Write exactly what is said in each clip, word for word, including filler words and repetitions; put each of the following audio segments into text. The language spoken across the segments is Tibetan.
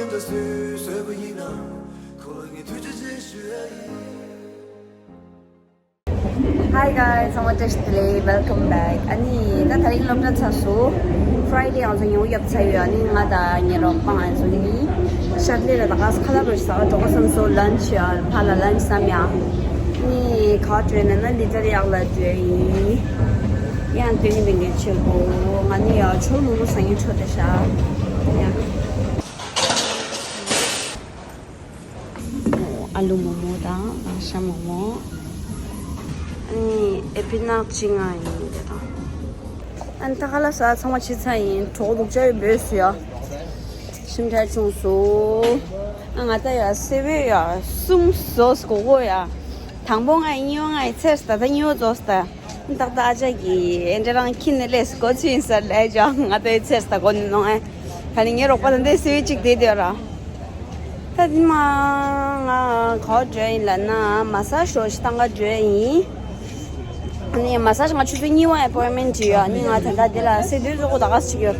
Hi guys, ཚང་མ་བཀྲ་ཤིས་བདེ་ལེགས། Welcome back. ཨ་ནི་ད་དེ་རིང་སློབ་གྲྭ་ཚར་སོང་། Friday ང་ཚོ་ཉིན་མོ་བརྒྱབ་ཚར་ཡོད། ཨ་ནི་ང་དང་ངའི་རོགས་པ་ང་ཚོ་གཉིས་ཤར་ལི་ལ་ད་ག་ས་ཁ་ལག་རེ་ཟ་ག་འགྲོ་ག་བསམ་སོང་། Lunch ཡ་ཕ་ལ་lunch བསམ་ཡ། ཨ་ནི་ག་བ་འགྲོ་ཡིན་ན་ལི་ཏལ་ཡག་ལ་འགྲོ་ཡིན། ཡང་སྟོན་ནི་མི་འགལ་ཆེ་གོ། ང་ནི་ཡ་ཆོལ་མོ་མོ་ཟ་ངེ་ཆོ་དེ་ཤ་ཡ། ཨ་ལུ་མོག་མོག་དང་ཤ་མོག་མོག་ཨ་ནི་ཨེ་པི་ནག་ཅིག་ང་ཡིན་དེ་དང་། ཨ་ནི་ད་ག་ལ་ས་ཚང་མ་ཕྱི་ཚ་ཡིན། གྲོགས་སྡུག་ཅག་ཡོད་བོས་སུ་ཡ། ཤིང་ཁྲ་ཆུང་སོ། ཨ་ང་ད་ཡ་སེ་བོད་ཡ་གསུམ་བཟོས་གོ་གོ་ཡ། དང་པོ་ང་ཡི་གཉིས་པ་ང་ཡི་ཚེར་ས་ད་གཉིས་པ་རྫོགས་ས་ད། ཏག་ཏག་ཨ་ཅག་གིས་ཨེ་འདྲ་རང་ཁྱི་ནས་ལས་གོ་ཚུལ་ཡིན་ས་ལས་ཀྱང་ང་ད་ཡི་ཚེར་ས་ད་གོ་ནི་ནོ་ཨེ། ད་ནི་ངའི་རོགས་པ་ད་འདས་སེ་བོད་ཅིག་བསྡད་དེ་ར། ད་དེ་མ་ང་ག་བ་འགྲོ་ཡིན་ལབ་ན་མ་སཱ་ཇི་ཞོ་ཞིག་བཏང་ག་འགྲོ་ཡིན། ཨ་ནི་མ་སཱ་ཇི་ང་ཆུ་ཚོད་གཉིས་པ་appointment བྲིས་ཡོད། ཨ་ནི་ང་ད་ལྟ་དེ་ལ་སེ་དུས་ཚོད་གོ་ད་ག་ཟིག་ཡོད།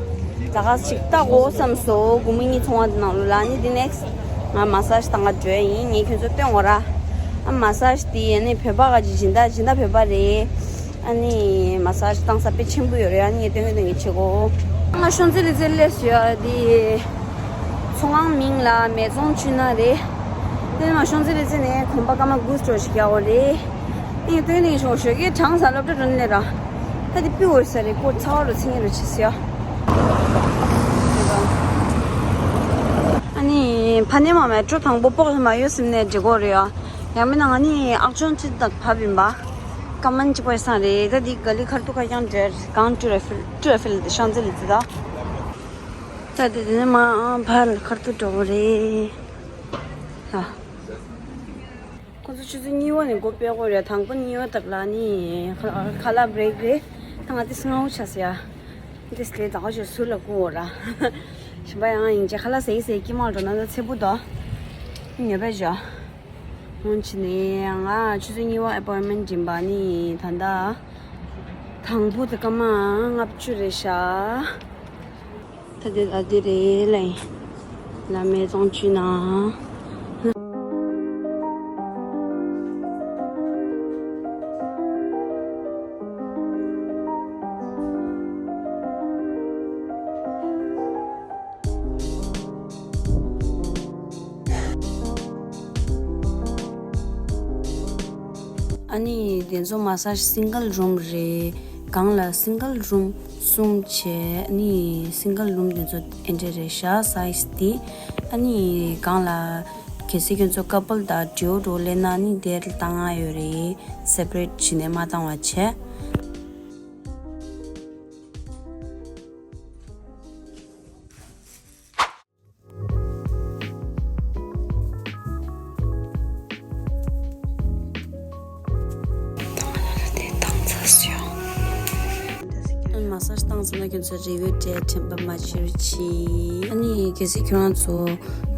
ད་ག་ཟིག་ལྟ་གོ་བསམ་སོ། དགོང་མོ་གཉིས་ཚོང་བ་དེ་ནང་ལོ་ལ་ཨ་ནི་དེ་next ང་མ་སཱ་ཇི་བཏང་ག་འགྲོ་ཡིན། ངས་ཁྱོད་ཚོ་སྟོན་གོ་ར། ཨ་མ་སཱ་ཇི་དེ་ཨ་ནི་བོད་པ་ག་ཅིག་སྦྱིན་བདག་སྦྱིན་བདག་བོད་པ་རེད། ཨ་ནི་མ་སཱ་ཇི་བཏང་ས་དཔེ་ཆེན་པོ་ཡོད་རེད། ཨ་ནི་ངས་སྟོན་གི་སྟོན་གི་བྱེད་གོ། ང་ཤོང་ཙེ་ལི་ཙེ་སླེབས་ཡོད་དེ། ཚོང་ཁང་མིང་ལ་མེ་ཙོང་ཅུ་ན་རེད། དེ་ནས་ཤོང་ཙེ་ལི་ཙེ་ནས་གོམ་པ་སྐར་མ་དགུ་སྤྲོ་ཞིག་རྒྱག་དགོས་རེད། ངས་སྟོན་གི་ཞོག་ཞོག་གི་གྲང་ས་སློབ་གྲྭ་འགྲོ་ནས་ར། ད་དེ་པི་འོ་ས་རེད་ཀོ་ཚ་བ་རུ་ཚིག་ངེ་རུ་ཆི་སི་ཡ། ཨ་ནི་ཕ་ནས་མ་མེ་ཏྲོ་དང་པོ་སྤོག་མ་ཡོད་སེམས་ནས་འགྲིག་གོ་རེད་ཡ། ཡང་མིན་ན་ང་ནི་ཨག་ཅོན་ཅི་དག་ཕབ་ཡིན་པ། ཀ་མན་ཅི་པའི་སང་རེད། ད་འདི་ག་ལི་ཁར་ཏུ་ཁ་ཀྱང་འདྲེར་གང་ཏུ་རེ་ཕིལ་ཏུ་རེ་ཕིལ་ཤང་ཙི་ལི་ཙི་ད། ད་དེ་དེ་ནས་མ་ཕར་ཁར་ཏུ་འགྲོ་གི་རེད། ལ། ཁོ་ཚོ་ཆུ་ཚོད་གཉིས་པ་ནས་སྒོ་ཕྱེ་གོ་རེད། དང་པོ་གཉིས་པ་དག་ལ་ནི་ཁ་ལག་break རེད། ད་ང་དེ་སྔ་བོ་ཆགས་སོ་ཡ། དེ་སླེ་ད་ག་ཞོ་ཟུར་ལ་བསྐུར་འོ་ར། ཞིམ་པ་ཡང་ཡིན་ཅེ་ཁ་ལག་ཟེ་ཟེ་ཀི་མ་འགྲོ་ན་ད་ཚེ་བུ་དོ། ཉོ་བས་ཞོ། སྔོན་ཆི་ནས་ང་ཆུ་ཚོད་གཉིས་པ་appointment སྦྱིན་པ་ནི་ད་ལྟ་དང་པོ་དེ་སྐར་མ་ལྔ་བཅུ་རེད་ཤག་ད་དེ་ད་དེ་རེད་ལེ། ལ་མེ་ཙོང་ཅུ་ན། ཨ་ནི་དེ་ཚོ་མ་སཱ་ཇི་single room རེད། གང་ལ་single room གསུམ་བྱས། ཨ་ནི་single room དེ་ཚོ་ཨེ་འདྲ་རེད་ཤག size དེ། ཨ་ནི་གང་ལ་གལ་སྲིད་ཁྱོད་ཚོ་couple དང་trio འགྲོ་ལེ་ན་ཨ་ནི་དེར་བཏང་ང་ཡོད་རེད། separate བྱས་ནས་མ་བཏང་བ་བྱས། ཨ་ནི་མ་སཱ་ཇི་བཏང་ཚར་ན་ཁྱོད་ཚོ་review དེ་དྲན་པ་མ་བརྗེད་རོགས་གྱིས། ཨ་ནི་གལ་སྲིད་ཁྱོད་རང་ཚོ་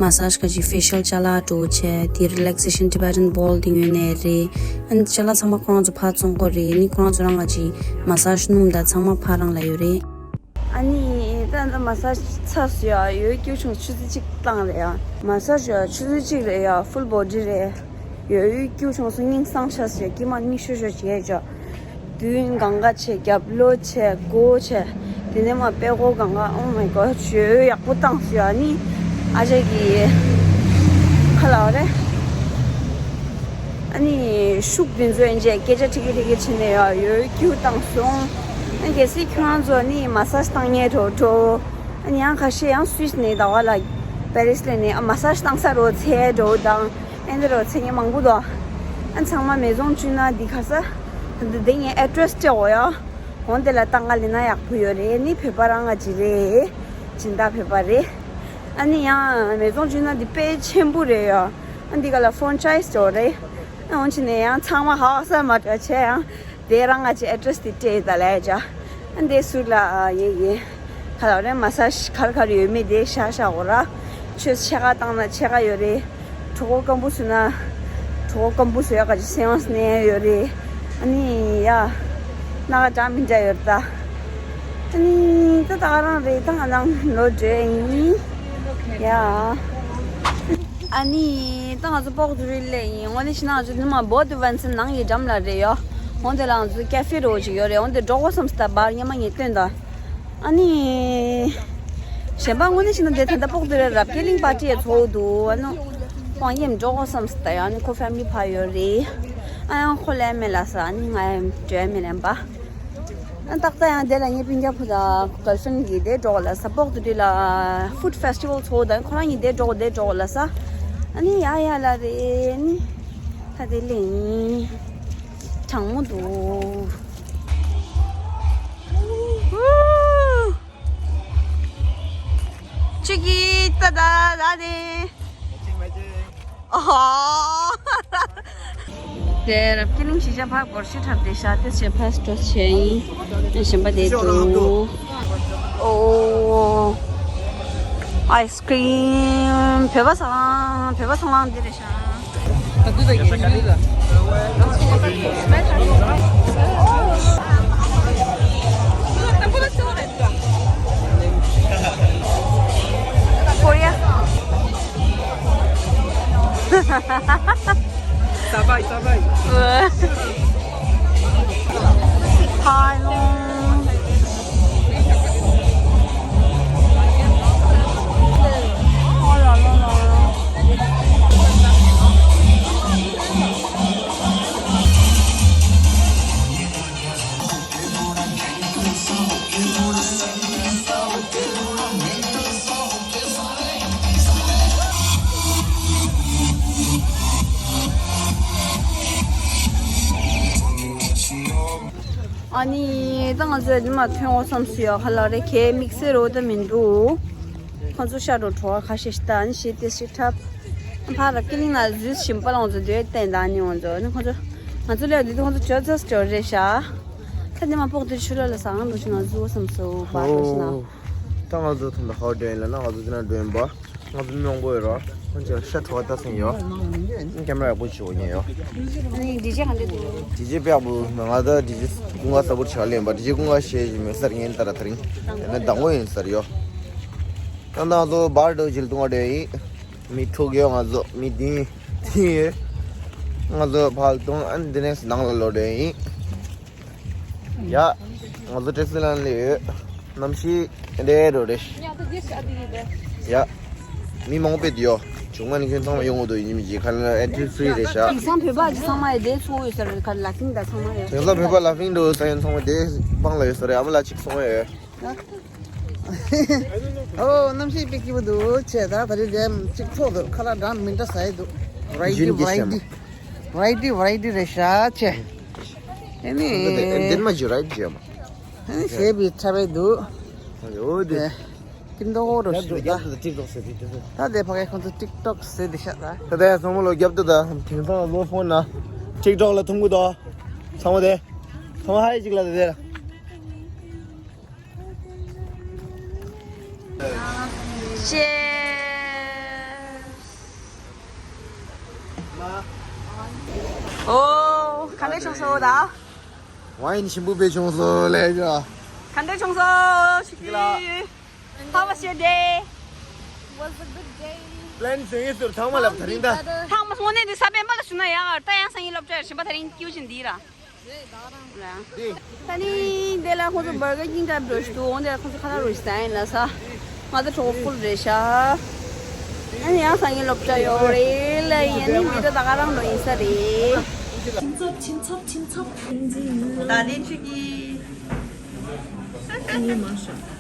མ་སཱ་ཇི་ག་ཅིག་facial ཅ་ལག་འགྲོ་བྱས་དེ་relaxation Tibetan bowl དེ་ཉོས་ནས་རེད། ཨ་ནི་ཅ་ལག་ཚང་མ་ཁོ་རང་ཚོ་ཕར་བཙོང་གོ་རེད། ཨ་ནི་ཁོ་རང་ཚོ་རང་ག་ཅིག་མ་སཱ་ཇི་སྣུམ་དང་ཚང་མ་ཕར་རང་ལ་ཡོད་རེད། ཨ་ནི་ད་ད་མ་སཱ་ཇི་ཚར་སོང་ཡ། ཡོད་སྐྱིད་ཆུང་ཆུ་ཚོད་གཅིག་བཏང་རེད་ཡ། མ་སཱ་ཇི་ཡ་ཆུ་ཚོད་གཅིག་རེད་ཡ། full body རེད། ཡོད་སྐྱིད་ཆུང་སོང་སྙིང་སང་ཆ་སོང་ཡ། སྐྱིད་མ་མིག་ཤོ་ཤོ་བྱས་ཅོ། མདུན་གང་ག་བྱས། རྒྱབ་ལོགས་བྱས། སྒོ་བྱས། དེ་ནས་མ་པད་ཀོ་གང་ག oh my god ཡོད་ཡག་པོ་བཏང་སོང་ཡ། ཨ་ནི་ཨ་ཅག་གིས་ཁ་ལ་བ་རེད། ཨ་ནི་ཤུགས་དེ་ཚོ་ཡན་ཆད་སྐད་ཆ་ཁྲིག་གེ་ཁྲིག་གེ་བྱས་ནས་ཡ་ཡོད་སྐྱིད་བཏང་སོང་། ཨ་གལ་སྲིད་ཁྱོད་རང་ཚོ་ནི་མ་སཱ་ཇི་བཏང་མཁན་འགྲོ་འགྲོ། ཨ་ནི་ཡང་ཁ་ཤས་ཡང་སུད་སི་ནས་ཟླ་བ་ལ་པེ་རི་སི་ལ་ནི་ཨ་མ་སཱ་ཇི་བཏང་ས་རོ་ཚེ་འགྲོ་དང་ཨེ་འདི་རོ་ཚེ་ངན་མང་པོ་འདུག་ཨ་ཚང་མ་མེ་ཙོང་ཅུ་ན་འདི་ག་ས་འདི་འདི་ངའི་address སྤྲད་འོ་ཡ། འོང་དེ་ལ་བཏང་ག་ལེ་ན་ཡག་པོ་ཡོད་རེད། ནི་བོད་པ་རང་ང་ཅི་རེད། སྦྱིན་བདག་བོད་པ་རེད། ཨ་ནི་ཡང་མེ་ཙོང་ཅུ་ན་འདི་དཔེ་ཆེན་པོ་རེད་ཡ། ཨ་འདི་ག་ལ་franchise འགྲོ་རེད། ཨ་འོང་ཕྱིན་ནས་ཡང་ཚང་མ་ཧ་ས་མ་འདྲ་བྱས་ཡང་། དེ་རང་ང་ཅི་address དེ་སྤྲད་ད་ལས་ཅ། ཨ་འདི་ཟུར་ལ་ཡེ་ཡེ། ཁ་ལ་རེ་མ་སཱ་ཇི་གར་གར་ཡོད་མེད་དེ་ཤ་ཤ་འོ་ར། ཆོས་ཕྱེད་ཀ་བཏང་ན་ཕྱེད་ཀ་ཡོད་རེད། གྲོད་ཁོག་སྐམ་པོ་བཟོས་ན། གྲོད་ཁོག་སྐམ་པོ་བཟོ་ཡག་ག་ཅི་སེམས་ནས་ཡོད་རེད། ཨ་ནི་ཡ། སྣ་ཁ་འདྲ་མི་འདྲ་ཡོད་ད། ཨ་ནི་ད་ད་ག་རང་རེད། ད་ང་རང་ལོ་བགྲེས་ཡིན། ཡ། ཨ་ནི་ད་ང་ཚོ་པོག་ཏུ་རི་སླེབས་ཡིན། དངོས་གནས་བྱས་ན་ང་ཚོ་ནི་མ་བོ་དུ་ཝན་སི་ནང་གི་འགྲམ་ལ་རེད་ཡོད། འོན་ཏེ་ལ་ང་ཚོ་ཀེ་ཧྥེ་རོ་ཅིག་ཡོད་རེད། འོན་ཏེ་འགྲོ་དགོས་བསམ་སྟབས་བར་སྔོན་མ་ངས་སྟོན་དང་། ཨ་ནི་གཞན་པ་དངོས་གནས་བྱས་ན་དེ་ད་ལྟ་པོག་ཏུ་རི་རབ་རྒྱས་གླིང་པར་ཊི་ཡ་ཚོགས་འདུག་ཨ་ནི་ཁོང་ཡེམ་འགྲོ་དགོས་བསམ་སྟབས་ཡང་ནི་ཁོ་ཕེ་མི་ལི་ཕར་ཡོད་རེད། ཨ་ཡང་ཁོ་ལས་མེད་ལ་ས་ཨ་ནི་ང་ཡེམ་འགྲོ་ཡ་མེད་ལན་པ། ཨ་ཏག་ཏག་ཡང་དེ་ལ་ངའི་སྤུན་ཀྱག་ཕུ་དང་གར་ལ་ཕྲེན་གྱིས་དེ་འགྲོ་གོ་ལ་ས། པོག་ཏུ་ཏི་ལ་ཧྥུཌ་ཕེ་སི་ཊི་ཝལ་ཚོགས་དང་ཁོ་རང་གཉིས་དེ་འགྲོ་གོ་དེ་འགྲོ་གོ་ལ་ས། ཨ་ནི་ཡ་ཡ་ལ་རེད་ནི། ད་དེ་ལེན་གྲང་མོ་འདུག་ཆུ་གི་ཏ་ད་ད་དེ། ཨོ། དེ་རབ་རྒྱས་གླིང་གཞིས་ཆགས་ཕར་སྒོར་གཞས་འཁྲབ་བསྡད་ཤག་དེ་བྱས་ཕར་སྤྲོ་བྱས་ཡིན། གཞན་པ་དེ་འདུག་ཨོ། ཨའི་སི་ཀི་རིམ། བོད་པ་ཚོང་ལམ། བོད་པ་ཚོང་ལམ་འདི་རེད་ཤག་ཀོ་རི་ཡ། ས་བའི་ས་བའི། ཐའི་ལེན། ཨ་ནི་ད་ང་ཚོས་འདི་མ་ཐོན་འོ་བསམ་སུ་ཡོད་ཁ་ལག་རེ་ཁའི་དམིགས་བསལ་རོ་ད་མི་འདུག་ཁོ་ཚོ་ཤ་འགྲོ་བྲོ་བ་ཁ་ཤས་ཤིག་ད་ཨ་ནི་ཞེས་དེ་ཞིག་འཁྲབ། ཕར་ར་ཀི་ལིང་ན་འཛུལ་བཞིན་པ་ལ་ང་ཚོ་འདོད་བསྟན་ད་ཨ་ནི་ང་ཚོ་ནི་ཁོ་ཚོ་ང་ཚོ་ལས་འདི་ཁོ་ཚོ་བྲོ་ཚོ་སྐྱོར་རེད་ཤག་ད་འདི་མ་ཕོག་དུས་ཆུ་ལ་ལ་ཟ་ང་འགྲོ་ཞིག་ང་ཚོ་འོ་བསམ་སུ་བར་འགྲོ་ཞིག་ན། ད་ང་ཚོ་ཐོན་ད་ཧོ་ཌེ་ལ་ན་ང་ཚོ་འདི་ན་འགྲོ་ཡིན་པ། ང་ཚོ་མི་མང་པོ་ཡོད་ར། ཁོང་ཚོ་ཤ་ཁྲོ་བ་ལྟ་སེང་ཡོད། ཀེམ་ར་ཡག་པོ་ཞིག་འོ་ཉན་ཡོད། ཨ་ནི་ཌི་ཇེ་ག་འདྲ་འདུག་ཌི་ཇེ་དཔེ་ཡག་པོ་འདུག་ང་ད་ཌི་ཇེ་ཀུན་དགའ་ས་བུར་ཆགས་ལེན་པ་ཌི་ཇེ་ཀུན་དགའ་ཤེས་ཀྱི་མེད་སར་ངན་ལྟ་ར་ཐ་རིང་། དེ་ནས་དང་པོ་ཡིན་སར་ཡོད། ད་ང་ཚོ་བར་འགྲོ་ཅིལ་ཏུང་བ་འདྲ་ཡིན། མི་དྲུག་ཡོད་ང་ཚོ་མི་བདུན། དེ་ཡོད། ང་ཚོ་ཕལ་ཏུང་ཨན་དེ་ནས་ནང་ལ་ལོག་འདྲ་ཡིན། ཡ། ང་ཚོ་ཊེ་སི་ལན་ལ་ཡོད། གནམ་གཤིས་རེད་རོ་རེད། ཡ། མི་མང་པོ་འདུག་ཡོ། བྱུང་མ་ནི་ཁྱོད་ཚང་མ་ཡོང་གི་འདུག་ཡིན་མི་གཅིག་ཁ་ལ་ཨེན་ཊི་རི་ཕི་རི་རེད་ཤག་དེང་སང་བོད་པ་ཅིག་ཚང་མ་ཡི་དེ་ཚོ་ཡོད་ས་རེད་ཁ་ལ་ལ་ཕིང་ད་ཚང་མ་ཡོད། དེང་སང་བོད་པ་ལ་ཕིང་འགྲོ་ས་ཡོད་ཚང་མ་དེ་སྤང་ལ་ཡོད་ས་རེད། ཨ་མ་ལ་གཅིག་སོང་ཡོད། ཨོ་གནམ་གཤིས་དཔེ་སྐྱིད་པོ་འདུག་ཆེ་ད་ད་རེས་ལན་གཅིག་ཕོག་འདུག་ཁ་ལག་འདྲ་མི་འདྲ་ཟ་ཡི་འདུག་ཝ་རའི་ཊི་ཝ་རའི་ཊི་ཝ་རའི་ཊི་ཝ་རའི་ཊི་རེད་ཤག་ཆེ། ཨེ་ནི། འདི་མ་ཇི་རའི་ཇི་མ། ཨེ་ནི་ཞེས་པའི་ཁྲ་བའི་འདུག་ཡོད་དེ། ཀིན་ཏོག་རོ་ཞུ་ད། ད་དེ་ཕ་གའི་ཁོང་ཚོ་ཊིག་ཏོག་ཟེར་དེ་ཤག་ད། ད་དེ་སོང་མོ་ལོ་རྒྱབ་ཏུ་ད། དེང་སང་ལོ་ཕོན་ན། ཊིག་ཏོག་ལ་ཐུང་གུ་ད། ཚང་མ་དེ། ཚང་མ་ཧའི་ཅིག་ལ་དེ་དེ། ཤེ། ཨོ། ག་འདྲ་བྱུང་སོང་ད། ཝའིན་ཞིམ་པོ་དཔེ་བྱུང་སོང་ལས་ཡ། ག་འདྲ་བྱུང་སོང་ཞིག་གི། How was your day? Was a good day. པི་ལེན་བཟོས་ཡིན་ཟེར་ཚང་མ་ལབ་ད་རིང་ད། ཚང་མ་དངོས་གནས་འདི་ས་པཎ་པ་ལ་ཞུ་ན་ཡང་ད་ཡང་སང་ཉིན་སློབ་གྲྭ་རེད། གཞན་པ་ད་རིང་སྐྱིད་ཅིག་འདི་ར། ད་ནི་འདི་ལ་ཁོང་ཚོ་བར་གར་ཀིང་འདྲ་འགྲོ་ཞིག་འདུག་འོང་དེ་ལ་ཁོང་ཚོ་ཁ་ལག་རོ་ཞིག་ཟ་ཡིན་ལ་ས། ང་ཚོ་གྲོགས་པོ་རེད་ཤག་ཨ་ནི་ཡང་སང་ཉིན་སློབ་གྲྭ་ཡོད་རེད་ལ་ཡིན་ནི་མི་ཚོ་ད་ག་རང་འགྲོ་ཡིན་ས་རེད། ཁྱིམ་ཚབ་ཁྱིམ་ཚབ་ཁྱིམ་ཚབ། ད་ནི་ཆུ་གི། ཨ་ནི་མ་ཤ།